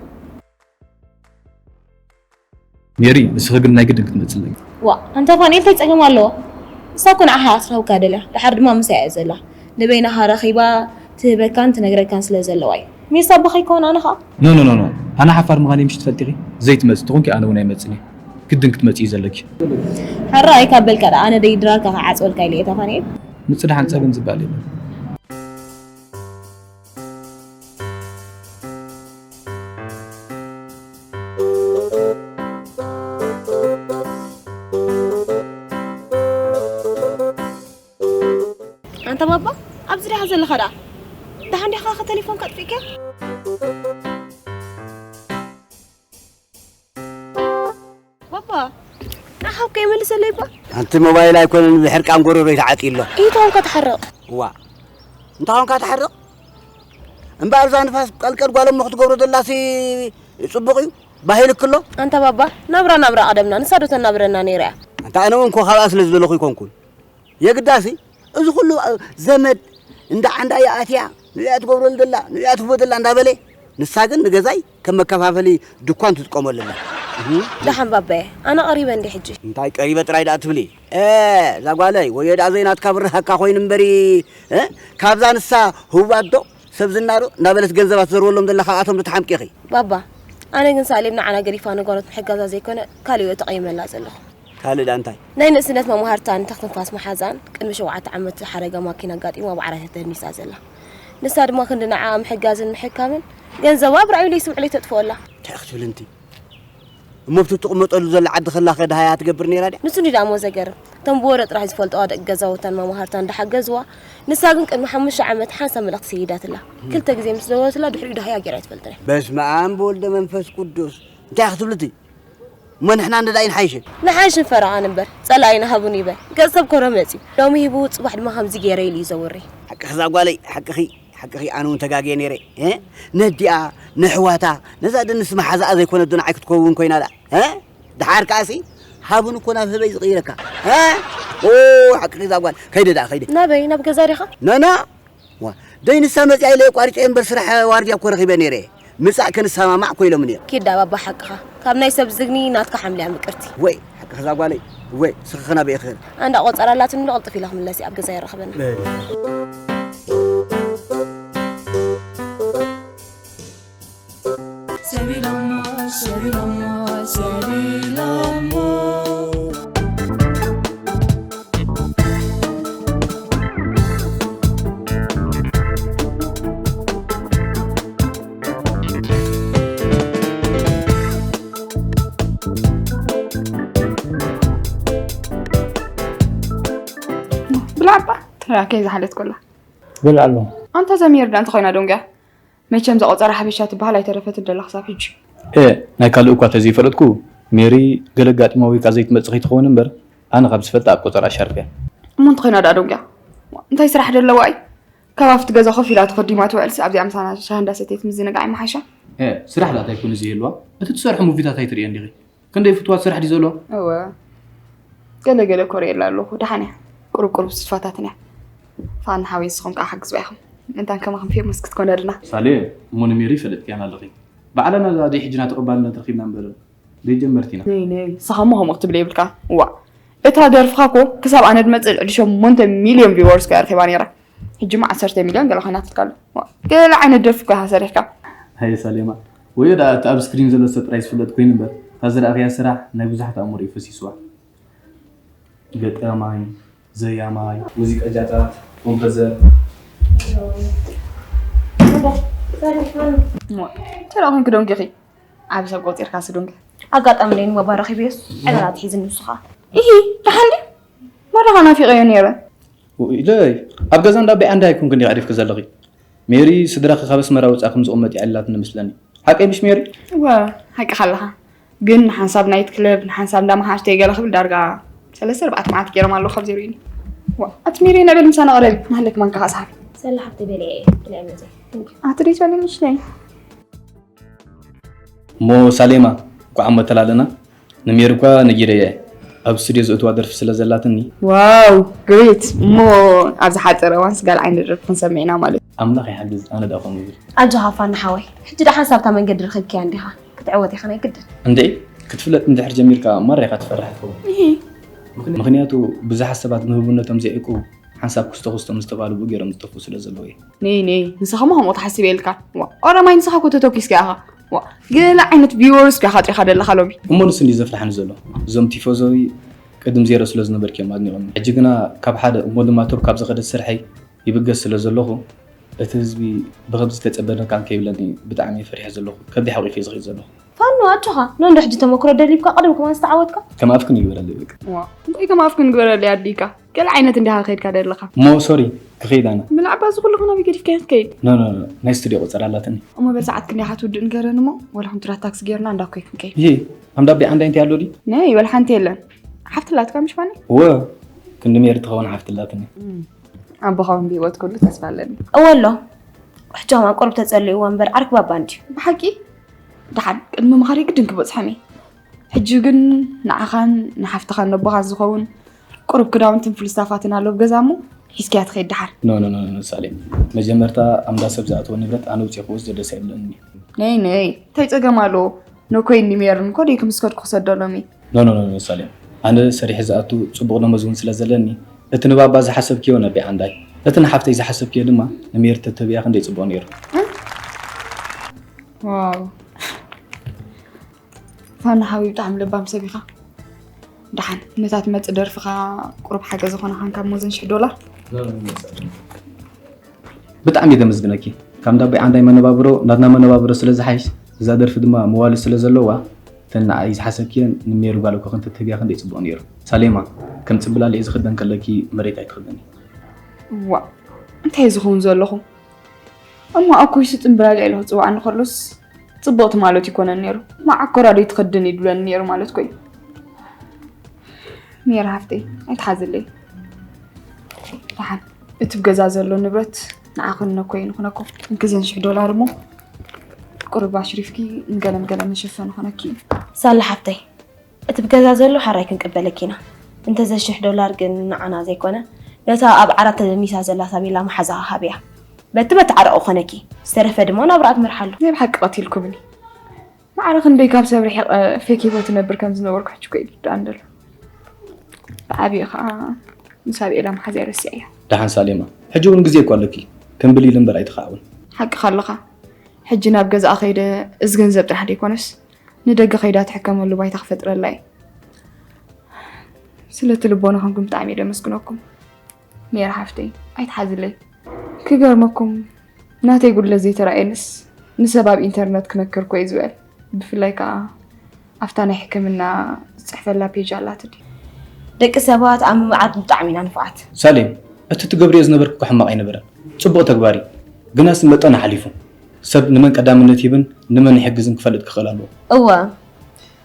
ሜሪ፣ ንስኺ ግን ናይ ግድን ክትመጽለይ። ዋ፣ ኣንታ ፋንኤል እንታይ ጸገም ኣለዎ? ንሳ እኮ ንዓኻ ክትረኽበካ ደልያ፣ ደሓር ድማ ምሳይ እያ ዘላ። ንበይናኻ ረኺባ ትህበካን ትነግረካን ስለ ዘለዋ እዩ። ሜስ ኣቦኻ ይከውን ኣነ ኸኣ? ኖ፣ ኖ፣ ኖ፣ ኖ። ኣነ ሓፋር ምዃነይ ምሽ ትፈልጢ ኢኺ? ዘይትመጽ ተኾንኪ ኣነ እውን ኣይመጽን እየ። ግድን ክትመጺ እዩ ዘለኪ። ሕራይ ካብ በልካ ደኣ ኣነ ደይ ድራርካ ክዓጽወልካ ኢለ እየ፣ ኣንታ ፋንኤል። ምጽዳሓን ጸገም ዝበሃል የለን። ኣንታ ባባ፣ ኣብዚ ዲኻ ዘለኻ ደኣ? ደሓን ዲኻ ኸ ተሌፎንካ ኣጥፊእካዮ? ባባ፣ ንዓኻ ከይመልሰለይ እባ። ኣንቲ ሞባይል ኣይኮነን ብሕርቃን ጎረሮይ ተዓጽዩ ኣሎ። እንታይ ኾንካ ትሓርቕ? እዋ፣ እንታይ ኾንካ ትሓርቕ? እምበኣር እዛ ንፋስ ቀልቀል ጓል እሞ ክትገብሮ ዘላሲ ጽቡቕ እዩ፣ ባሂልክ ኣሎ። ኣንታ ባባ፣ ናብራ ናብራ ቀደምና፣ ንሳ ዶ ተናብረና ነይራ እያ? ኣንታ ኣነ እውን እኮ ካብኣ ስለ ዝደለኹ ኣይኮንኩን። የግዳሲ፣ እዚ ኩሉ ዘመድ እንዳ ዓንዳ እያ ኣትያ፣ ንዕኣ ትገብረሉ ዘላ፣ ንዕኣ ትህቦ ዘላ እንዳበለ፣ ንሳ ግን ንገዛይ ከም መከፋፈሊ ድኳን ትጥቀመሉ ኣላ። እህ። ደሓን ባባየ፣ ኣነ ቀሪበ እንዲ ሕጂ። እንታይ ቀሪበ ጥራይ ደኣ ትብሊ? ኤ፣ እዛ ጓለይ፣ ወዮ ደኣ ዘይናትካ ብርሃካ ኮይኑ እምበሪ፣ እ? ካብዛ ንሳ ህቡባት ዶ፣ ሰብ ዝና ዶ እንዳበለት ገንዘባ ትዘርበሎም ዘላ ካብኣቶም ዶ ትሓምቂ ኢኺ? ባባ፣ ኣነ ግን ሳሌም ንዓና ገዲፋ ነገሮት ምሕጋዛ ዘይኮነ፣ ካልእ እየ ተቐይመላ ዘለኹ። ካልእ ደኣ እንታይ? ናይ ንእስነት መማህርታን ተኽትንፋስ መሓዛን ቅድሚ ሸውዓተ ዓመት ዝሓረገ ማኪና ኣጋጢሙ ኣብ ዓራት እያ ተደኒሳ ዘላ። ንሳ ድማ ክንዲ ንዓኣ ምሕጋዝን ምሕካምን ገንዘባ ኣብ ርኣዩለይ ስምዕለይ ተጥፍኦ ኣላ። እንታይ ክትብል እንቲ? እሞ ኣብቲ እትቕመጠሉ ዘላ ዓዲ ከላ ከ ደሃያ ትገብር ነይራ ድያ? ንሱ እንዲ ደኣ እሞ ዘገርም። እቶም ብወረ ጥራሕ ዝፈልጥዋ ደቂ ገዛውታን መማህርታን እንዳሓገዝዋ፣ ንሳ ግን ቅድሚ ሓሙሽተ ዓመት ሓንሳብ መልእኽቲ ሰይዳትላ። ክልተ ግዜ ምስ ደወለትላ ድሕሪኡ ደሃያ ገይራ ኣይትፈልጥን እያ። በስመ ኣብ ወወልድ ወመንፈስ ቅዱስ። እንታይ ክትብልቲ? እሞ ንሕና እንድዳ ኣይንሓይሽን? ንሓይሽን ፈረቓን እምበር፣ ጸላኢና ሃቡን ይበል። ገጽ ሰብ ኮረ መጺኡ። ሎሚ ሂቡ፣ ጽባሕ ድማ ከምዚ ገይረ ኢሉ እዩ ዘውሪ። ሓቅኺ እዛ ጓለይ፣ ሓቅኺ፣ ሓቅኺ፣ ኣነ እውን ተጋግየ ነይረ። እ? ነዲኣ፣ ነሕዋታ፣ ነዛ ደንስ መሓዛኣ ዘይኮነት ዶ ንዓይ ክትከውን ኮይና ደኣ? እ? ደሓር ከኣሲ፣ ሃቡን እኮ ናብ ህበይ ዝቕይረካ። እ? ኦ፣ ሓቅኺ እዛ ጓል። ከይደ ደኣ፣ ከይደ። ናበይ? ናብ ገዛ ዲኻ? ናና፣ ዋ፣ ደይ ንሳ መጺኣ ኢለ ኣቋሪጸ እምበር ስራሕ ዋርድያ እኮ ረኺበ ነይረ። ምጻእ ክንሰማማዕ እኮ ኢሎምኒ እዮም። ኪድ ኣባባ ሓቅኻ። ካብ ናይ ሰብ ዝግኒ ናትካ ሓምልያ ምቅርቲ። ወይ፣ ሓቅኺ እዛ ጓለይ። ወይ፣ ስኽኽና ብኢኺ። ኣንዳ ቆጸራ ኣላትኒ ዶ ቅልጥፍ ኢለ ክምለስ እየ፣ ኣብ ገዛ ይራኸበና። በል። ሰቢሎሞ፣ ሰቢሎሞ፣ ሰቢሎሞ። ብላዕባ ትራከይ ዝሓለት ኮላ። በል ኣሎ። ኣንታ ዘሚር ዳ እንተኾይና ዶንግያ? መቸም እዛ ቆጸራ ሓበሻ ትበሃል ኣይተረፈትን ደላ ክሳብ ሕጂ። ኤ፣ ናይ ካልእ እኳ ተዘይፈለጥኩ፣ ሜሪ ገለ ኣጋጢማ ወይ ከኣ ዘይትመጽእ ከይትኸውን እምበር፣ ኣነ ካብ ዝፈልጣ ኣብ ቆጸራ ሻርፕ እያ። እሞ እንተኾይና ደኣ ዶንግያ? እንታይ ስራሕ ዶ ኣለዋ እዩ? ካብ ኣብቲ ገዛ ኮፍ ኢላ ተኸዲማ ትውዕልሲ ኣብዚኣ ምሳና ሻሂ እንዳሰተየት ምዝንጋዕ ይመሓሻ። ኤ፣ ስራሕ ደኣ እንታይ ኮን እዚ ይህልዋ? እቲ ትሰርሖ ሙቪታት ኣይትርእየን ዲኺ? ክንደይ ፍትዋት ስራሕ ድዩ ዘሎ? እወ። ገለ ገለ ኮርየላ ኣለኹ። ደሓን እያ። ቁሩብ ቁሩብ ስድፋታትን እያ። ፋን ሓወይ ንስኹም ከኣ ሓግዝዋ ኢኹም። እንታን ከማኹም ፌሞስ ክትኮነልና። ሳሌ፣ እሞ ንሜሪ ይፈለጥክያን ኣለኺ። ባዕላና ዛዲ ሕጂ ና ተቐባልነት ረኺብና እምበር ዘይጀመርቲ ኢና። ነይ ነይ፣ ንስኻ እሞ ከምኡ ክትብል የብልካ። ዋ፣ እታ ደርፍኻ እኮ ክሳብ ኣነ ድመጽእ ልዕሊ ሸሞንተ ሚልዮን ቪወርስ እኮ እያ ረኺባ ነይራ። ሕጂ እሞ ዓሰርተ ሚልዮን ገለ ኮይናትልካ ኣሎ። ዋ፣ ገለ ዓይነት ደርፊ እኮ ኢኻ ሰሪሕካ። ሃየ ሳሌማ፣ ወዮ ደኣ እቲ ኣብ ስክሪን ዘሎ ሰብ ጥራይ ዝፍለጥ ኮይኑ እምበር፣ እታ ዝረኣኽያ ስራሕ ናይ ብዙሓት ኣእምሮ እዩ ፈሲስዋ። ገጣማይ፣ ዘያማይ፣ ሙዚቀኛታት፣ ኮምፖዘር። ተራ ኮንክ ዶንኪኺ ኣብ ሰብ ቆፂርካ ስዶንኪ። ኣጋጣሚ ነይን ባባ ረኺበዮስ ዕላላት ሒዝኒ ንሱ ኸዓ። ኢሂ፣ ደሓን ድዩ? መረኻ ናፊቐዮ ነይረ። ኢለይ ኣብ ገዛ እንዳ ኣቦይ ዓንዳ ኣይኮንክን ዲኻ ዕሪፍኪ ዘለኺ? ሜሪ ስድራኺ ካብ ኣስመራ ወፃ ከም ዝቕመጥ ይዕልላትኒ መስለኒ። ሓቀይ ምሽ ሜሪ? እወ፣ ሓቅኻ ኣለኻ። ግን ንሓንሳብ ናይት ክለብ ንሓንሳብ እንዳ መሓሽተይ ገለ ክብል ዳርጋ ሰለስተ ኣርባዕተ መዓልቲ ገይሮም ኣለዉ ካብ ዘይርእዩኒ። ዋ፣ ኣቲ ሜሪ ናይ በል ምሳና ቅረቢ፣ ናህለክ ማንካ ከኣ ሰሓቢ። ሰላ ሓፍተይ በልዐ እየ ብልዐ መፅእ። ኣቲ ደይትበሊ ምሽለይ። እሞ ሳሌማ እንኳዕ ኣሞ ተላለና። ንሜሪ እኳ ነጊረያ እየ ኣብ ስቱድዮ ዘእትዋ ደርፊ ስለ ዘላትኒ። ዋው ግሬት። እሞ ኣብ ዝሓፀረ እዋን ስጋል ዓይነት ደርፊ ክንሰምዕ ኢና ማለት እዩ። ኣምላኽ ይሓግዝ ኣነ ደኣ ከምኡ ይብል። ኣጆኻ ፋና ሓወይ ሕጂ ደኣ ሓንሳብ እታ መንገዲ ረኺብካያ እንዲኻ ክትዕወት ኢኻ ናይ ግድን። እንድዒ ክትፍለጥ እንድሕር ጀሚርካ ማራ ኢኻ ትፈርሕ ትኸውን። ምኽንያቱ ብዙሓት ሰባት ንህቡብነቶም ዘይዕቅቡ ሓንሳብ ክስቶ ክስቶም ዝተባህሉ ብኡ ገይሮም ዝጠፍኡ ስለ ዘለዉ እዮም። ነይ ነይ ንስኻ እሞ ከምኡ ትሓስብ የልካ። ዋ ኦሮማይ ንስኻ እኮ ተተኪስካ ኢኻ። ዋ ገለ ዓይነት ቪወርስ ዲኻ ኣጥሪኻ ዘለኻ ሎሚ። እሞ ንሱ እንድዩ ዘፍርሓኒ ዘሎ። እዞም ቲፎዞይ ቅድም ዜሮ ስለ ዝነበርኪ እዮም ኣድኒቖምኒ። ሕጂ ግና ካብ ሓደ እሞ ድማ ቶብ ካብ ዝኸደት ስርሐይ ይብገስ ስለ ዘለኹ እቲ ህዝቢ ብኸምዚ ተጸበነካን ከይብለኒ ብጣዕሚ እየ ፈሪሐ ዘለኹ። ከብደይ ሓቒፈ እየ ዝኸይድ ዘለኹ። ፋኖ ኣጆኻ ኖ እንዶ ሕጂ ተመክሮ ደሊብካ ቅድም ከማን ዝተዓወትካ። ከም ኣፍክን ይግበረለይ በቃ። ዋ እንታይ ከም ኣፍክን ግበረለይ ኣዲካ። ገለ ዓይነት እንዲኻ ከይድካ ደለኻ። እሞ ሶሪ ክኸይድ ኣነ። ምልዓባ እዚ ኩሉ ክና ብገዲፍካዮ ክትከይድ። ኖ ኖ ኖ ናይ ስቱድዮ ቁጽሪ ኣላትኒ። እሞ በል ሰዓት ክንደይ ኢኻ ትውድእ ንገረኒ እሞ ወላ ኩንትራታ ክስጌርና እንዳ ኮይክ ንከይድ። ይሄ ኣምዳ ኣቦይ ዓንዳይ እንታይ ኣሎ ድዩ? ነይ ወላ ሓንቲ የለን። ሓፍቲ ኣላትካ ምሽ ፋኒ? እወ ክንዲ ሜሪ ትኸውን ሓፍቲ ኣላትኒ። ኣቦኻ እውን ብህይወት ክህሉ ተስፋ ኣለኒ። እወ ኣሎ። ሕጂ ከማን ቁሩብ ተጸሊእዎ እምበር ዓርኪ ባባ እንድዩ። ብሓቂ? ደሓን ቅድሚ ምኻደይ ግድን ክበጽሖም እየ። ሕጂ ግን ንዓኻን ንሓፍትኻን ነቦኻን ዝኸውን ቁሩብ ክዳውንትን ፍልስታፋትን ኣሎ ኣብ ገዛ እሞ ሒዝካያ ትኸይድ ደሓር። ኖ ኖ ኖ ሳሌም መጀመርታ ኣምዳ ሰብ ዝኣተወ ንብረት ኣነ ውፅእ ክወስዶ ደስ ኣይብለንን እዩ። ነይ ነይ እንታይ ፀገም ኣለዎ? ነኮይን ንሜርን እኮ ደይ ክምስከድኩ ክሰደሎም እየ። ኖ ኖ ኖ ሳሌም ኣነ ሰሪሐ ዝኣቱ ፅቡቕ ደሞዝ እውን ስለ ዘለኒ እቲ ንባባ ዝሓሰብክዮ ነቢ ዓንዳይ እቲ ንሓፍተይ ዝሓሰብክዮ ድማ ንሜሪ ተተብያ ክንደይ ፅቡቕ ነይሩ። ዋው ፋና ሓዊ ብጣዕሚ ለባም ሰብ ኢኻ። ደሓን ነታ ትመፅእ ደርፍኻ ቁሩብ ሓገዝ ዝኾነኻን ካብ ሞዘን ሽሕ ዶላር። ብጣዕሚ እየ ደመስግነኪ ካብ እንዳቦይ ዓንዳይ መነባብሮ ናትና መነባብሮ ስለ ዝሓይሽ እዛ ደርፊ ድማ መዋሊ ስለ ዘለዋ እተን ንዓይ ዝሓሰብክየን ንሜሪ ጓል እኮ ክንተትህብያ ክንደይ ፅቡቕ ነይሩ። ሳሌማ ከም ፅምብላሊዕ ዝኽደን ከለኪ መሬት ኣይትኽደኒ። ዋእ እንታይ እዩ ዝኸውን ዘለኹ? እሞ ኣኮይ ስጥን ብራጋ ኢሉ ክፅውዓኒ ከሎስ ፅብቕቲ ማለቱ ኣይኮነን ነይሩ። መዓኮራ ዶ ኣይትኸድን እዩ ድብለኒ ነይሩ ማለት እኮ እዩ። ሜሪ ሓፍተይ ኣይትሓዝለይ። ደሓን እቲ ኣብ ገዛ ዘሎ ንብረት ንዓኽን ነኮይን ይኹነኩም። እንኪ ዘን ሽሕ ዶላር እሞ ቁሩብ ኣሽሪፍኪ ንገለን ገለን መሸፈኒ ይኹነኪ እዩ። ሳላ ሓፍተይ እቲ ብገዛ ዘሎ ሓራይ ክንቅበለኪ ኢና እንተ ዘሽሕ ዶላር ግን ንዓና ዘይኮነ ነታ ኣብ ዓራት ተደሚሳ ዘላ ሳቤላ መሓዛኻ ሃብያ በቲ በቲ ዓረቕ ኮነኪ ዝተረፈ ድማ ናብራኣ ትመርሓሉ። ናይ ብሓቂ ቀቲልኩምኒ። ማዕረ ክንደይ ካብ ሰብ ርሒቐ ፌክ ህይወት እነብር ከም ዝነበርኩ ሕጂ እኮ እዩ ዝርድኣኒ ዘሎ። ብዓብይኡ ከዓ ንሳቤላ መሓዝያ ረሲዐያ። ደሓን ሳሌማ ሕጂ እውን ግዜ እኮ ኣለኪ ከም ብሊል እምበር ኣይትኸዓውን። ሓቅኻ ኣለኻ። ሕጂ ናብ ገዛኣ ከይደ እዚ ገንዘብ ጥራሕ ደይኮነስ ንደገ ከይዳ ትሕከመሉ ባይታ ክፈጥረላ እየ። ስለቲ ልቦናኹም ግን ብጣዕሚ እየ ደመስግነኩም። ሜሪ ሓፍተይ ኣይትሓዝለይ። ክገርመኩም ናተይ ጉድለት ዘይተራእየንስ ንሰብ ኣብ ኢንተርነት ክነክር እኮ እየ ዝውዕል። ብፍላይ ከዓ ኣብታ ናይ ሕክምና ዝፅሕፈላ ፔጅ ኣላትኒ። ደቂ ሰባት ኣብ ምምዓድ ብጣዕሚ ኢና ንፉዓት። ሳሌም እቲ ትገብርዮ ዝነበርኪ እኮ ሕማቕ ኣይነበረን። ፅቡቕ ተግባር እዩ። ግናስ መጠኑ ሓሊፉ። ሰብ ንመን ቀዳምነት ይህብን ንመን ይሕግዝን ክፈልጥ ክኽእል ኣለዎ። እወ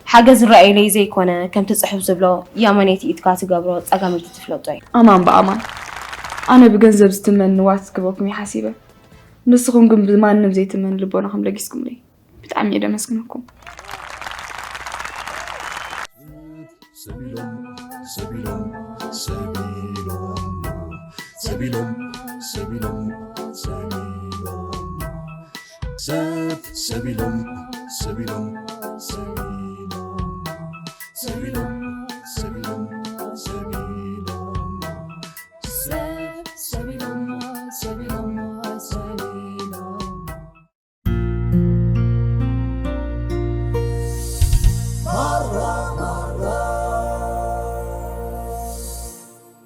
ሓገዝ ዝረኣየለይ ዘይኮነ ከምቲ ፅሑፍ ዝብሎ ያመነይቲ ኢድካ ትገብሮ ፀጋመይቲ ትፍለጦ እዩ። ኣማን ብኣማን ኣነ ብገንዘብ ዝትመን ንዋት ክበኩም እየ ሓሲበ ንስኹም ግን ብማንም ዘይትመን ልቦናኹም ለጊስኩምለይ ብጣዕሚ እየ ደመስግነኩም። ሰቢሎም ሰቢሎም ሰቢሎም ሰቢሎም ሰቢሎም ሰቢሎም ሰቢሎም ሰቢሎም ሰቢሎም ሰቢሎም